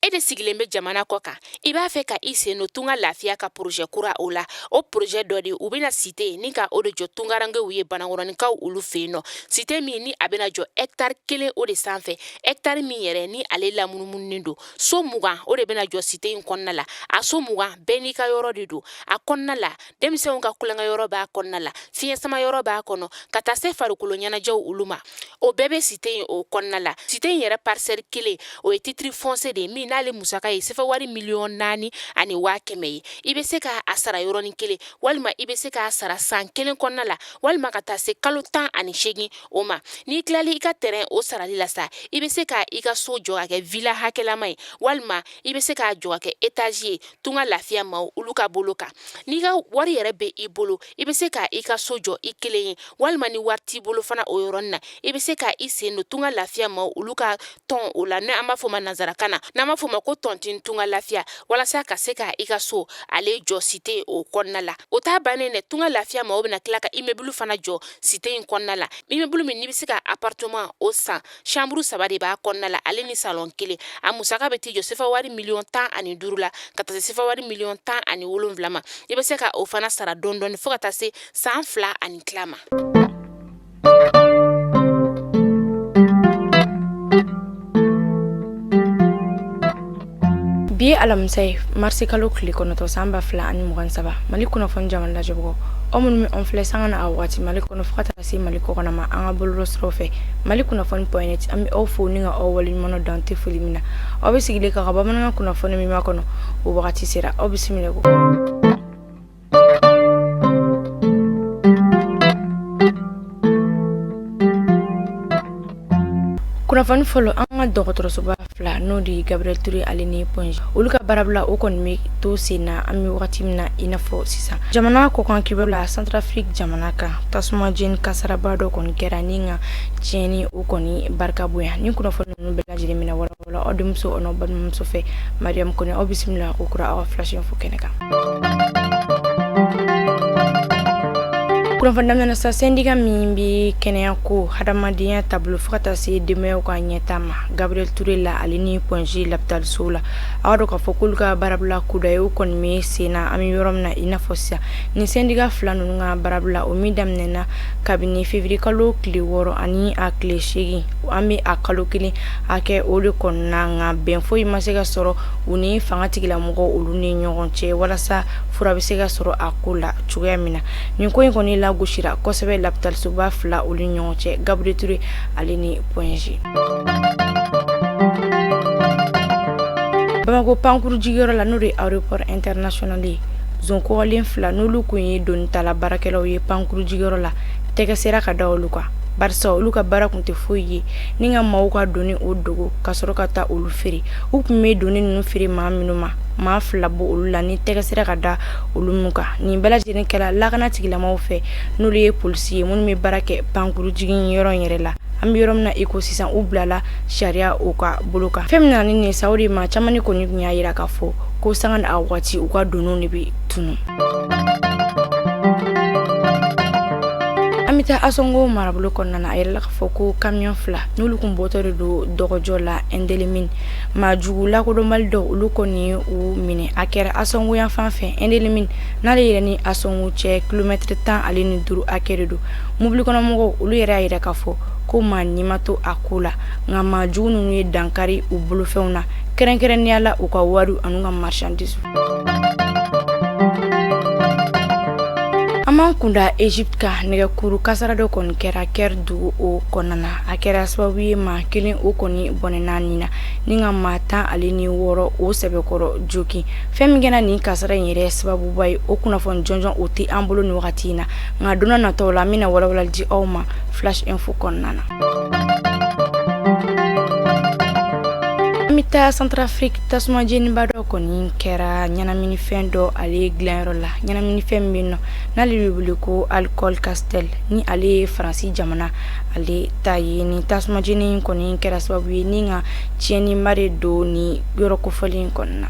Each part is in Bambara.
E de sigilen bɛ jamana kɔ kan, i b'a fɛ ka i sen don Tunga Lafiya ka projet kura o la. O projet dɔ de, u bɛna cité ni ka o de jɔ tungarankew ye, Banankɔrɔninkaw olu fɛ yen nɔ. Cité min ni a bɛna jɔ hectare 1 o de sanfɛ, hectare min yɛrɛ ni ale lamunumununen don. So 20 o de bɛna jɔ cité in kɔnɔna la. A so 20 bɛɛ n'i ka yɔrɔ de don a kɔnɔna la. Denmisɛnw ka tulonkɛ yɔrɔ b'a kɔnɔna la, fiɲɛ sama yɔrɔ b'a kɔnɔ, ka taa se farikolo ɲɛnajɛw olu ma, o bɛɛ bɛ cité in o kɔnɔna la. Cité in yɛrɛ parcelle 1, o ye titre foncier de ye min n'ale musaka ye sefa wari 4,1 miliyɔn ye. I bɛ se k'a sara yɔrɔnin kelen, walima i bɛ se k'a sara san 1 kɔnɔna la, walima ka taa se kalo 18 o ma. N'i tilali i ka terrain o sarali la sa, i bɛ se ka i ka so jɔ ka kɛ villa hakɛlama ye, walima i bɛ se k'a jɔ ka kɛ étage ye. Tunga Lafiya maaw olu ka bolo kan, n'i ka wari yɛrɛ bɛ i bolo, i bɛ se ka i ka so jɔ i kelen ye, walima ni wari t'i bolo fana, o yɔrɔnin na, i bɛ se ka i sen don Tunga Lafiya maaw olu ka tɔn o la, n'an b'a fɔ ma nansarakan na, n'an b'a fɔ ma ko tontine Tunga Lafiya, walasa ka se ka i ka so ale jɔ cité o kɔnɔna la. O t'a bannen dɛ. Tunga Lafiya maaw bɛna tila ka immeuble fana jɔ cité in kɔnɔna la, immeuble min n'i bɛ se ka appartement o san, chambre 3 de b'a kɔnɔna la, ale ni salon 1. A musaka bɛ t'i jɔ sefa wari 15 miliyɔn la, ka taa se sefa wari 17 miliyɔn ma. I bɛ se ka o fana sara dɔɔni dɔɔni fo ka taa se san 2 ani tila ma. Bi ye alamisa ye, marisi kalo tile 9, san 2023. Mali kunnafoni jamana lajɛbagaw, aw minnu bɛ an filɛ sanga na a waati Mali kɔnɔ fo ka taa se Mali kɔkan ma, an ka bɔlɔlɔsiraw fɛ, Mali kunnafoni point net, an bɛ aw fo ni ka aw waleɲuman dan tɛ foli min na. Aw bɛ sigilen ka bamanankan kunnafoni min kɔnɔ, o wagati sera. Aw bisimila ko kunnafoni fɔlɔ. An ka dɔgɔtɔrɔsoba fila, n'o de ye Gabriel Touré ale ni Point G, olu ka baarabila o kɔni bɛ to sen na an bɛ wagati min na i n'a fɔ sisan. Jamana kɔkan kibaru la, Centrafrique jamana kan, tasuma jeni kasaraba dɔ kɔni kɛra ni ka tiɲɛni o kɔni barika bonya. Ni kunnafoni ninnu bɛɛ lajɛlen bɛna walawala aw denmuso, aw n'aw balimamuso fɛ, Mariam Kone. Aw bisimila ko kura aw ka Flash Info kɛnɛ kan. Kunnafoni daminɛ sa, syndicat min bɛ kɛnɛya ko, hadamadenya taabolo fo ka taa se denbayaw ka ɲɛtaa ma, Gabriel Touré la ale ni Point G lapitalisow la, aw dɔn k'a fɔ k'olu ka baarabila kudayi o kɔni bɛ sen na an bɛ yɔrɔ min na i n'a fɔ sisan. Ni syndicat fila ninnu ka baarabila o min daminɛna kabini février kalo tile 6 ani a tile 8, an bɛ a kalo 1 hakɛ o de kɔnɔna, nka bɛn foyi ma se ka sɔrɔ u ni fanga tigilamɔgɔw olu ni ɲɔgɔn cɛ walasa fura bɛ se ka sɔrɔ a ko la cogoya min na. Nin ko in kɔni lagosira kosɛbɛ lapitalisoba fila olu ni ɲɔgɔn cɛ, Gabriel Touré ale ni Point G. Bamakɔ pankuru jigiyɔrɔ la, n'o de ye aéroport international ye, zon kɔgɔlen fila n'olu kun ye donitala baarakɛlaw ye pankuru jigiyɔrɔ la, tɛgɛ sera ka da olu kan, barisa olu ka baara kun tɛ foyi ye ni ka maaw ka doni o dogo ka sɔrɔ ka taa olu feere. U tun bɛ doni ninnu feere maa minnu ma, maa fila bɔ olu la ni tɛgɛ sera ka da olu min kan. Nin bɛɛ lajɛlen kɛra lakana tigilamaw fɛ, n'olu ye polisi ye minnu bɛ baara kɛ pankuru jigin yɔrɔ in yɛrɛ la. An bɛ yɔrɔ min na i ko sisan, u bilala sariya o ka bolo kan. Fɛn min nana ni nin sa, o de maa caman ni kɔni tun y'a jira k'a fɔ ko sanga ni a waati u ka doniw de bɛ tunu. An bɛ taa Ansongo marabolo kɔnɔna na. A yirala k'a fɔ ko camion fila n'olu kun bɔtɔ de don dɔgɔjɔ la Indelimane, maa jugu lakodɔnbali dɔw olu kɔni ye u minɛ. A kɛra Ansongo yan fan fɛ Indelimane, n'ale yɛrɛ ni Ansongo cɛ kilomɛtiri 15 hakɛ de don. Mobili kɔnɔmɔgɔw olu yɛrɛ y'a jira k'a fɔ ko maa ni ma to a ko la, nka maa jugu ninnu ye dankari u bolofɛnw na, kɛrɛnkɛrɛnnenya la u ka wari an'u ka marchandise. An b'an kunda Egypte kan. Nɛgɛkuru kasara dɔ kɔni kɛra Caire dugu o kɔnɔna na. A kɛra sababu ye maa kelen o kɔni bɔnɛna ni na, ni ka maa 16 o sɛbɛkɔrɔ jogin. Fɛn min kɛra nin kasara in yɛrɛ sababuba ye, o kunnafoni jɔnjɔn o tɛ an bolo nin wagati in na, nka don nataw la an bɛna walawalali di aw ma Flash Info kɔnɔna na. An bɛ taa Centrafrique. Tasuma jeniba dɔ kɔni kɛra ɲɛnaminifɛn dɔ ale dilanyɔrɔ la. Ɲɛnaminifɛn min bɛ yen nɔ n'ale bɛ wele ko alcool Castel, ni ale ye Faransi jamana ale ta ye. Ni tasuma jeni kɔni kɛra sababu ye ni ka tiɲɛniba de don ni yɔrɔ kofɔlen in kɔnɔna na.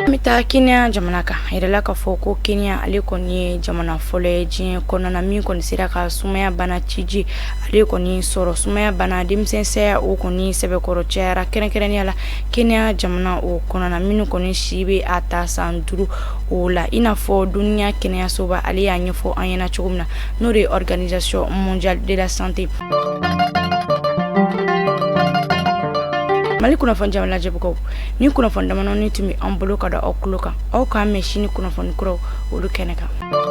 An bɛ Taa Kenya jamana kan, a yirala k'a fɔ ko Kenya ale kɔni ye jamana fɔlɔ ye diɲɛ kɔnɔna na min kɔni sera ka sumaya bana tiji ale kɔni sɔrɔ. Sumaya bana denmisɛn saya o kɔni sɛbɛkɔrɔ cayara kɛrɛnkɛrɛnnenya la Kenya jamana o kɔnɔna minnu kɔni si bɛ a ta san 5 o la, i n'a fɔ duniya kɛnɛyasoba ale y'a ɲɛfɔ an ɲɛna cogo min na, n'o de ye Organisation mondiale de la santé. Mali kunnafoni jaba lajɛbagaw, ni kunnafoni damadɔni tun bɛ an bolo ka da aw tulo kan. Aw k'an mɛn sini kunnafoni kuraw olu kɛnɛ kan.